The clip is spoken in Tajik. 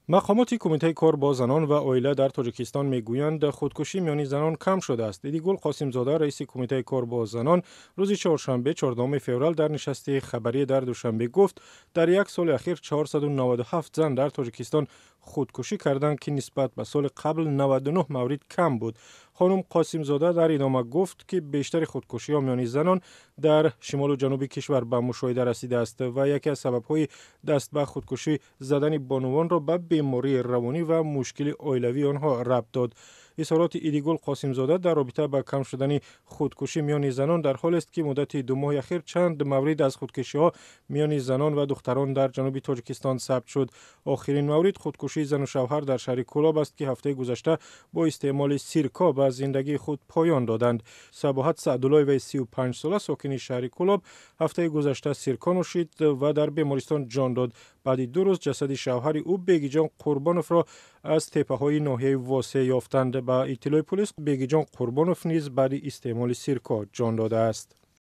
Мақомоти Кумитаи кор бо занон ва оила дар Тоҷикистон мегӯянд, худкушӣ миёни занон кам шудааст. Идигул Қосимзода, раиси Кумитаи кор бо занон, рӯзи чоршанбе, 14 феврал, дар нишасти хабарӣ дар Душанбе гуфт, дар як соли ахир 497 зан дар Тоҷикистон худкушӣ карданд, ки нисбат ба соли қабл 99 маврид кам буд. Хонум Қосимзода дар идома гуфт, ки бештари худкушиҳо миёни занон дар шимолу ҷануби кишвар ба мушоҳида расидааст ва яке аз сабабҳои даст ба худкушӣ задани бонувонро ба бемории равонӣ ва мушкили оилавии онҳо рабт дод. Изҳороти Идигул Қосимзода дар робита ба кам шудани худкушӣ миёни занон дар ҳолест, ки муддати 2 моҳи ахир чанд маврид аз худкушиҳо миёни занон ва духтарон дар ҷануби Тоҷикистон сабт шуд. Охирин маврид худкушии зану шавҳар дар шаҳри Кӯлоб аст, ки ҳафтаи гузашта бо истеъмоли сирко ба зиндагии худ поён доданд. Сабоҳат Саъдуллоеваи 35-сола, сокини шаҳри Кӯлоб, ҳафтаи гузашта сирко нӯшид ва дар бемористон ҷон дод. Баъди 2 рӯз ҷасади шавҳари ӯ Бегиҷон Қурбоновро аз теппаҳои ноҳияи Восеъ ёфтанд. Ба иттилои полис, Бегиҷон Қурбонов низ баъди истеъмоли сирко ҷон додааст.